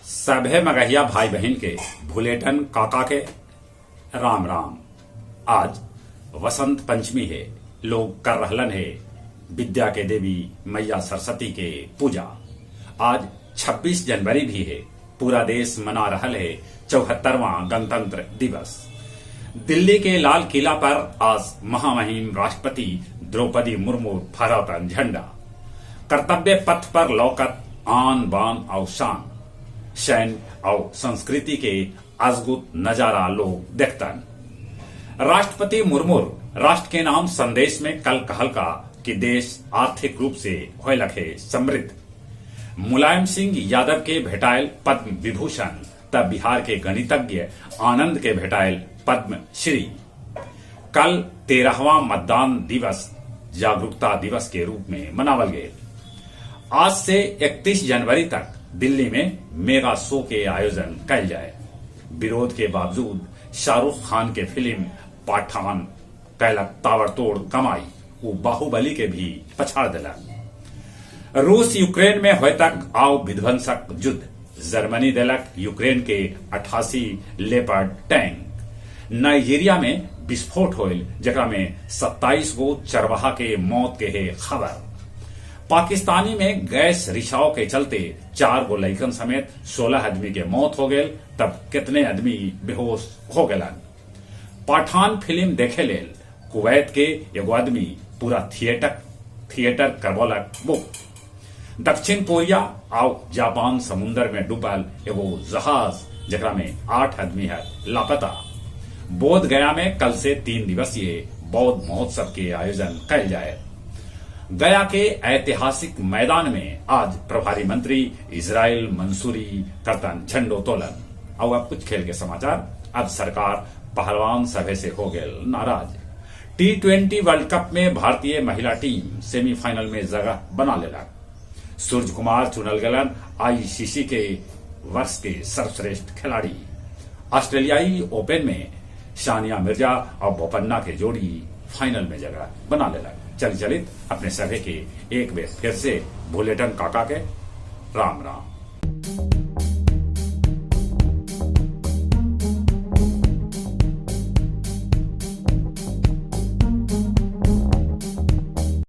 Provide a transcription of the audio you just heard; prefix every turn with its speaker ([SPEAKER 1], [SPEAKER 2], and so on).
[SPEAKER 1] सभे मगहिया भाई बहिन के भुलेटन काका के राम राम। आज वसंत पंचमी हे। लोग कर रहलन हे विद्या के देवी मैया सरस्वती के पूजा। आज 26 जनवरी भी हे। पूरा देश मना रहल हे 74वां गणतंत्र दिवस। दिल्ली के लाल किला पर आज महामहिम राष्ट्रपति द्रौपदी मुर्मू फहरौतन झंडा। कर्तव्य पथ पर लौकत आन बान आउ शान, सैन्य आउ संस्कृति के अजगुत नजारा लोग देखतन। राष्ट्रपति मुर्मू राष्ट्र के नाम संदेश में कल कहलका कि देश आर्थिक रूप से होयलक हे समृद्ध। मुलायम सिंह यादव के भेटायल पद्म विभूषण त बिहार के गणितज्ञ आनंद के भेटायल पद्मश्री। कल 13वां मतदान दिवस जागरूकता दिवस के रूप में मनावल गेल। आज से 31 जनवरी तक दिल्ली में मेगा शो के आयोजन कैल जाए। विरोध के बावजूद शाहरुख खान के फिल्म पठान कैलक ताबड़तोड़ कमाई, उ बाहुबली के भी पछाड़ देलक। रूस यूक्रेन में होय तक आउ विध्वंसक युद्ध। जर्मनी देलक यूक्रेन के 88 लेपर्ड टैंक। नाइजीरिया में विस्फोट होयल जेकरा में 27 गो चरवाहा के मौत के है खबर। पाकिस्तानी में गैस रिसाव के चलते 4 गो लइकन समेत 16 आदमी के मौत हो गेल, तब कितने आदमी बेहोश हो गेलन। पठान फिल्म देखे लेल कुवैत के एगो आदमी पूरा थिएटर करवलक बुक। दक्षिण कोरिया आउ जापान समुन्दर में डूबल एगो जहाज जेकरा में 8 आदमी है लापता। बोध गया में कल से 3 दिवसीय बौद्ध महोत्सव के आयोजन कैल जाए। गया के ऐतिहासिक मैदान में आज प्रभारी मंत्री इजराइल मंसूरी करतन झंडोत्तोलन। और अब कुछ खेल के समाचार। अब सरकार पहलवान सभे से हो गए नाराज। T20 world cup में भारतीय महिला टीम सेमीफाइनल में जगह बना लेलक। सूर्य कुमार चुनल गलन आईसीसी के वर्ष के सर्वश्रेष्ठ खिलाड़ी। ऑस्ट्रेलियाई ओपन में सानिया मिर्जा और बोपन्ना के जोड़ी फाइनल में जगह बना लेलक। चल चलित अपने सभे के एक बेर फिर से भुलेटन काका के राम राम।